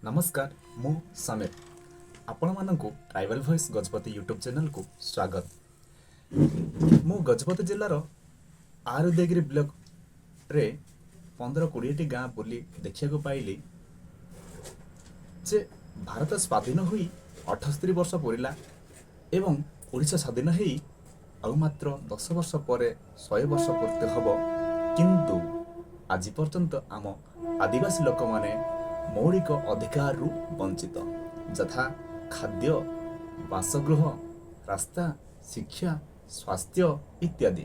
ନମସ୍କାର, ମୁଁ ସମୀର। ଆପଣମାନଙ୍କୁ ଟ୍ରାଇବାଲ୍ ଭଏସ୍ ଗଜପତି ୟୁଟ୍ୟୁବ୍ ଚ୍ୟାନେଲକୁ ସ୍ୱାଗତ। ମୁଁ ଗଜପତି ଜିଲ୍ଲାର ଆର୍ ଉଦୟଗିରି ବ୍ଲକରେ 15-20ଟି ଗାଁ ବୁଲି ଦେଖିବାକୁ ପାଇଲି ଯେ ଭାରତ ସ୍ୱାଧୀନ ହୋଇ 78 ବର୍ଷ ପୂରିଲା ଏବଂ ଓଡ଼ିଶା ସ୍ୱାଧୀନ ହେଇ ଆଉ ମାତ୍ର 10 ବର୍ଷ ପରେ 100 ବର୍ଷ ପୂର୍ତ୍ତି ହେବ, କିନ୍ତୁ ଆଜି ପର୍ଯ୍ୟନ୍ତ ଆମ ଆଦିବାସୀ ଲୋକମାନେ ମୌଳିକ ଅଧିକାରରୁ ବଞ୍ଚିତ, ଯଥା ଖାଦ୍ୟ, ବାସଗୃହ, ରାସ୍ତା, ଶିକ୍ଷା, ସ୍ୱାସ୍ଥ୍ୟ ଇତ୍ୟାଦି।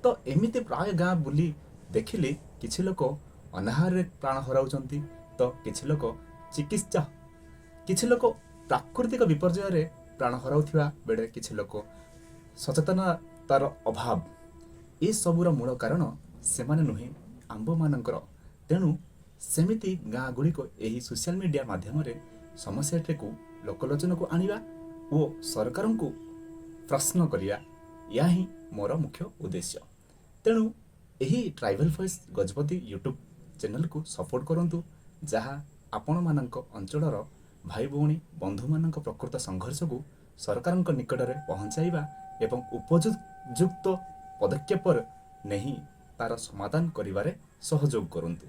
ତ ଏମିତି ପ୍ରାୟ ଗାଁ ବୁଲି ଦେଖିଲି, କିଛି ଲୋକ ଅନାହାରରେ ପ୍ରାଣ ହରାଉଛନ୍ତି ତ କିଛି ଲୋକ ଚିକିତ୍ସା, କିଛି ଲୋକ ପ୍ରାକୃତିକ ବିପର୍ଯ୍ୟୟରେ ପ୍ରାଣ ହରାଉଥିବା ବେଳେ କିଛି ଲୋକ ସଚେତନତାର ଅଭାବ। ଏସବୁର ମୂଳ କାରଣ ସେମାନେ ନୁହେଁ, ଆମ୍ଭମାନଙ୍କର। ତେଣୁ ସେମିତି ଗାଁ ଗୁଡ଼ିକ ଏହି ସୋସିଆଲ ମିଡ଼ିଆ ମାଧ୍ୟମରେ ସମସ୍ୟାଟିକୁ ଲୋକଲୋଚନକୁ ଆଣିବା ଓ ସରକାରଙ୍କୁ ପ୍ରଶ୍ନ କରିବା, ଏହା ହିଁ ମୋର ମୁଖ୍ୟ ଉଦ୍ଦେଶ୍ୟ। ତେଣୁ ଏହି ଟ୍ରାଇବାଲ୍ ଭଏସ୍ ଗଜପତି ୟୁଟ୍ୟୁବ୍ ଚ୍ୟାନେଲକୁ ସପୋର୍ଟ କରନ୍ତୁ, ଯାହା ଆପଣମାନଙ୍କ ଅଞ୍ଚଳର ଭାଇ ଭଉଣୀ ବନ୍ଧୁମାନଙ୍କ ପ୍ରକୃତ ସଂଘର୍ଷକୁ ସରକାରଙ୍କ ନିକଟରେ ପହଞ୍ଚାଇବା ଏବଂ ଉପଯୁକ୍ତ ପଦକ୍ଷେପ ନେଇ ତାର ସମାଧାନ କରିବାରେ ସହଯୋଗ କରନ୍ତୁ।